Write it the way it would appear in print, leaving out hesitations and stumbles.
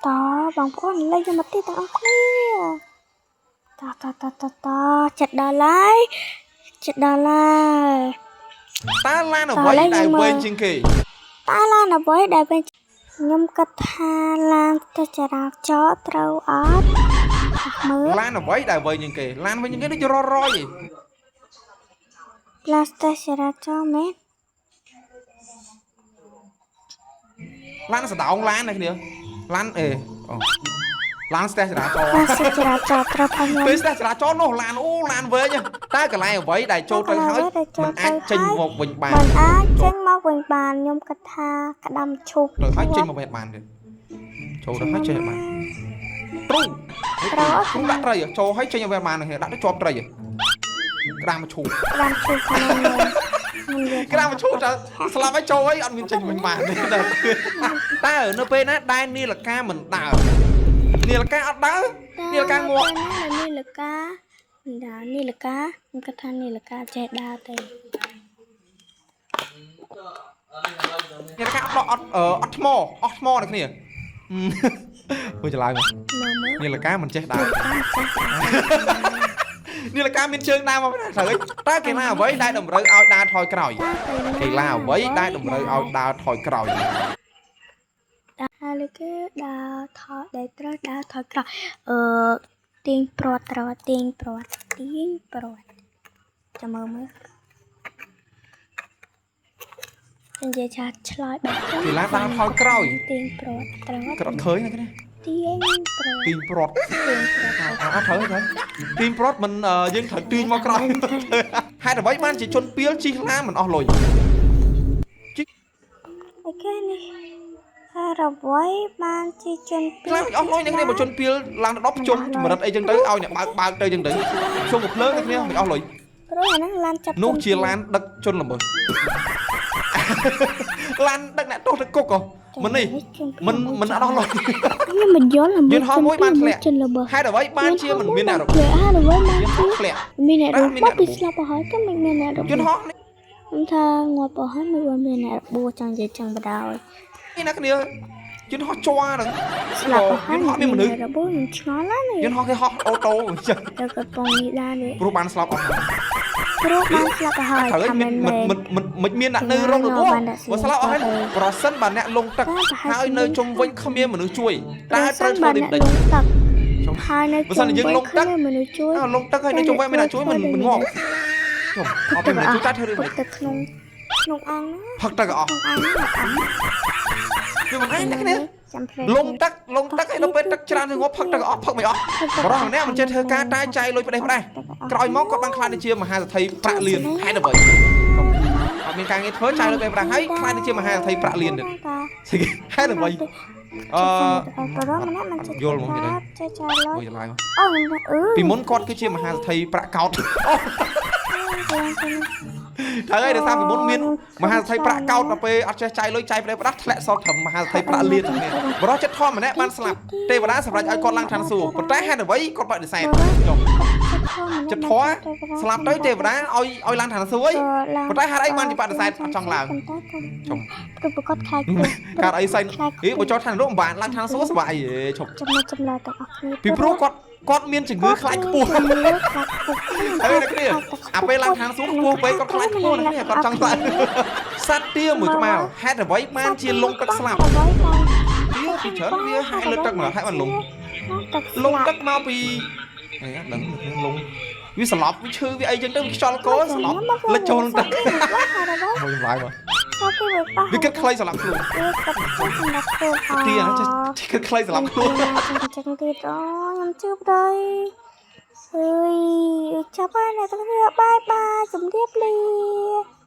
តបងប្អូនលេងយកមកទៀតទាំងអស់គ្នាតតតតតចិត្តដល់ហើយចិត្តដល់ហើយ តើឡានអ្វីដែលវែងជាងគេ តើឡានអ្វីដែលវិញខ្ញុំគិតថាឡានទៅចរាចរណ៍ត្រូវអត់តោះមើល ឡានអ្វីដែលវែងជាងគេឡានវែងជាងគេដូចររយឯង ឡានទៅចរាចរណ៍មែន ឡានសដោងឡានណាគ្នាឡានអេអូឡានស្ទះចរាចរណ៍ ឡានទៅចរាចរណ៍ត្រូវផងខ្ញុំ ពេលស្ទះចរាចរណ៍នោះឡានអូឡានវែងតើកន្លែងអ្វីដែលចូលទៅហើយมันអាចចេញមកវិញបាន មិនអាចចេញមកវិញបានខ្ញុំគិតថាក្តាំឈូក ទៅហើយចេញមកវិញបានទៀតចូលទៅហើយចេញបានទ្រូ ត្រូវ ទ្រូដាក់ត្រីចូលហើយចេញមកវិញបានដាក់ទៅជាប់ត្រីក្តាមឈូក ក្តាំឈូកក្នុងខ្ញុំខ្ញុំនិយាយ ក្តាមឈូកតើស្លាប់ហើយចូលហើយអត់មានចេញវិញបានទេតើនៅពេលណាដែលនីលកាមិនដើរនីលកាអត់ដើរនីលកាងាប់ ណានីលកាមិនដើរនីលកាខ្ញុំគិតថានីលកាចេះដើរទេ នីលកាអត់ដកអត់អត់ថ្មអស់ថ្មនៅគ្នាមើលច្រឡំ មើលមើល នីលកាមិនចេះដើរ នីលកាមិនចេះដើរ នីលកាមានជើងដើរមកត្រូវតើកីឡាអ្វីដែលតម្រូវឲ្យដើរថយក្រោយ តើ កីឡាអ្វីដែលតម្រូវឲ្យដើរថយក្រោយ ដើរលើគេដើរថយដែលត្រូវដើរថយក្រោយអឺទាញព្រាត់ត្រូវទាញព្រាត់ទាញព្រាត់ចាំមើលមើលនិយាយថាឆ្លើយបែប កីឡាដើរថយក្រោយ ទាញព្រាត់ត្រូវ ក៏អត់ឃើញណាគ្នា ទាញព្រាត់ ទាញព្រាត់ ទាញព្រាត់ អត់ត្រូវត្រូវទាញព្រាត់មិនយើងត្រូវទាញមកក្រោយហេតុអ្វីបានជាជនពីលជិះឡានមិនអស់លុយ អូខេនេះហើយអ្វីបានជាជន ខ្លាំងអស់លុយអ្នកគ្នាបើជនពីលឡើងទៅដល់ភ្ជុំចម្រិតអីចឹងទៅឲ្យអ្នកបើកបើកទៅចឹងទៅភ្ជុំកំភ្លើងអ្នកគ្នាមិនអស់លុយ ព្រោះអាហ្នឹងឡានចាប់ នោះជាឡានដឹកជនល្មើសឡានដឹកអ្នកទោសទៅគុកហ៎មិននេះមិនមិនអត់អស់លុយ ខ្ញុំមិនយល់ យន្តហោះមួយបានធ្លាក់ ជនល្មើសហ េតុអ្វីបានជាមិនមានអ្នករបួស ហេតុអ្វីបាន យន្តហោះធ្លាក់ មានអ្នក តែមាន របួស អ្នករបួស ពីស្លាប់អស់ហើយតែមិនមានអ្នករបួស យន្តហោះនេះ ខ្ញុំថាងាប់អស់ហើយមិនបានមានអ្នករបួសចង់និយាយចឹងបដ ாய் អ្នកគ្នាយន្តហោះជ័រហ្នឹង ស្លាប់អស់ហើយ យន្តហោះមានមនុស្ស អ្នករបួសខ្ញុំឆ្ងល់ណាស់នេះ យន្តហោះគេហោះអូតូអញ្ចឹង ទៅកំពង់នេះដែរនេះ ព្រោះបានស្លាប់អស់ ព្រោះបានស្លាប់អស់ហើយ ត្រូវហើយ ថា មានមិន មែន មិនមិនមិនមានអ្នកនៅរងរបួសបើស្លាប់អស់ហើយប្រសិនបើអ្នកលងទឹកហើយនៅជុំវិញគ្មានមនុស្សជួយតើត្រូវធ្វើដូចម្ដេច លងទឹកហើយនៅ បើសិនជាយើងលងទឹក គ្មានមនុស្សជួយ អើលងទឹកហើយនៅជុំវិញមានអ្នកជួយមិនមិនងាប់ជុំអត់មានមនុស្សជួយតើធ្វើដូចម្ដេច ផឹកទឹកក្នុងក្នុងអង្គហ្នឹង ផឹកទឹកក៏អស់ ក្នុងអង្គហ្នឹងអត់អស់ វាមិនឯងអ្នកគ្នា ចាំភ្លេច លងទឹកលងទឹកហើយដល់ពេលទឹកច្រើនទៅងាប់ផឹកទឹកក៏អស់ផឹកមិនអស់បរិះម្នាក់មិនចេះធ្វើការតែចាយលុយផ្ដេសផ្ដាសក្រោយមកគាត់បានខ្លាចទៅជាមហាសេដ្ឋីប្រាក់លានហេតុអ្វីអត់មានការងារធ្វើចាយលុយផ្ដេសផ្ដាសហើយខ្លាចទៅជាមហាសេដ្ឋីប្រាក់លានទៀតហេតុអ្វីអឺ បរិះម្នាក់មិនចេះ យល់ហ្មងនិយាយ ចេះចាយលុយ មួយចម្លើយមក អូអឺ ពីមុនគាត់គឺជាមហាសេដ្ឋីប្រាក់កោតអូត្រូវហើយដោយសារពីមុនមានមហាសេដ្ឋីប្រាក់កោតដល់ពេលអត់ចេះចាយលុយចាយផ្ដេសផ្ដាស់ធ្លាក់សល់ត្រឹមមហាសេដ្ឋីប្រាក់លាននេះបរិះចិត្តធម៌ម្នាក់បានស្លាប់ទេវតាសម្រេចឲ្យគាត់ឡើងឋានសួគ៌ប៉ុន្តែហេតុអ្វីគាត់បដិសេធចុះចិត្តធម៌ស្លាប់ទៅទេវតាឲ្យឲ្យឡើងឋានសួគ៌អីប៉ុន្តែហេតុអីបានជាបដិសេធអត់ចង់ឡើងចុំ ព្រោះប្រកាសខ្លាច កើតអីសៃអីបើចោះឋាននរកមិនបានឡើងឋានសួគ៌សុបាយអេឈប់ ចំណុចចម្លើយទាំងអស់គ្នា ពីព្រោះគាត់គាត់មានជំងឺខ្លាចខ្ពស់ ជំងឺខ្លាចខ្ពស់ ហើយអ្នកគ្នាអាពេលឡើងឋានសួគ៌ខ្ពស់ពេកគាត់ខ្លាចខ្ពស់អ្នកគ្នាគាត់ចង់ឡើងសត្វទាមួយក្បាលហេតុអ្វីបានជាលងទឹកស្លាប់ អ្វីបាន ទាពីច្រើនវាហែលលើទឹកមកហេតុបានលង ទឹក លងទឹកមកពីអីដឹងលងវាស្លាប់វាឈឺវាអីចឹងទៅវាខ្យល់កស្លាប់លិចចូលក្នុងទឹកមួយចម្លើយមកវាគិតខ្លីស្លាប់ខ្លួន វាគិតខ្លីសម្រាប់ខ្លួនអ ទាហ្នឹងចេះគិតខ្លីស្លាប់ខ្លួន ចឹងទៀតអូខ្ញុំជឿប្តីអើយចាប់ហើយអ្នកទាំងគ្នាបាយបាយជម្រាបលា។